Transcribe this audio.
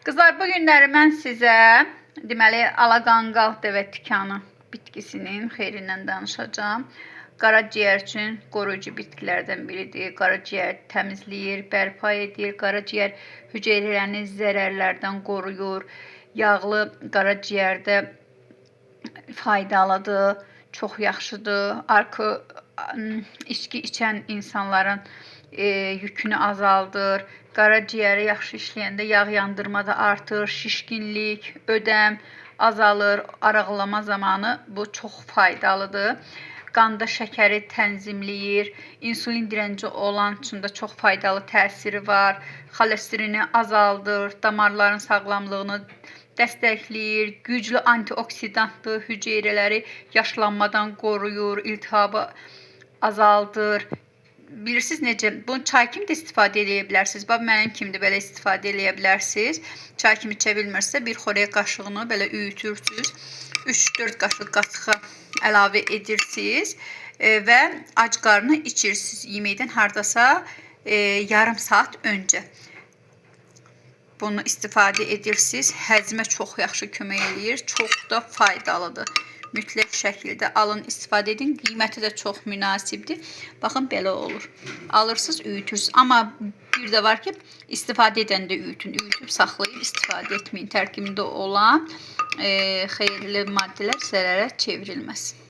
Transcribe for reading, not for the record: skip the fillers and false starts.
Qızlar, bu günləri mən sizə deməli alaqanqal dəvə tikanı bitkisinin xeyrindən danışacağam. Qaraciyər üçün qoruyucu bitkilərdən biridir. Qaraciyər təmizləyir, bərpa edir, qaraciyər hüceyrələrini zərərlərdən qoruyur. Yağlı qaraciyərdə faydalıdır, çox yaxşıdır. Arka içki içən insanların yükünü azaldır. Qaraciyəri yaxşı işləyəndə yağ yandırma da artır, şişkinlik, ödəm azalır. Araqlama zamanı bu çox faydalıdır. Qanda şəkəri tənzimləyir. İnsulin direnci olan üçün də çox faydalı təsiri var. Xolesterini azaldır, damarların sağlamlığını dəstəkləyir, güclü antioksidantlı hüceyrələri yaşlanmadan qoruyur, iltihabı azaldır. Bilirsiniz necə? Bunu çay kimi də istifadə edə bilərsiniz. Bax mənim kimi də belə istifadə edə bilərsiniz. Çay kimi içə bilmirsə, bir xörək qaşığını belə üyütürsünüz. 3-4 qaşıq qatığa əlavə edirsiniz və ac qarnına içirsiniz yeməkdən hardasa yarım saat öncə. Bunu istifadə edirsiniz. Həzmə çox yaxşı kömək eləyir, çox da faydalıdır. Mütləq şəkildə alın, istifadə edin. Qiyməti də çox münasibdir. Baxın belə olur. Alırsınız, üyütürsünüz. Amma bir də var ki, istifadə edəndə üyütün. Üyütüb saxlayıb istifadə etməyin. Tərkibində olan xeyirli maddələr zərərə çevrilməz.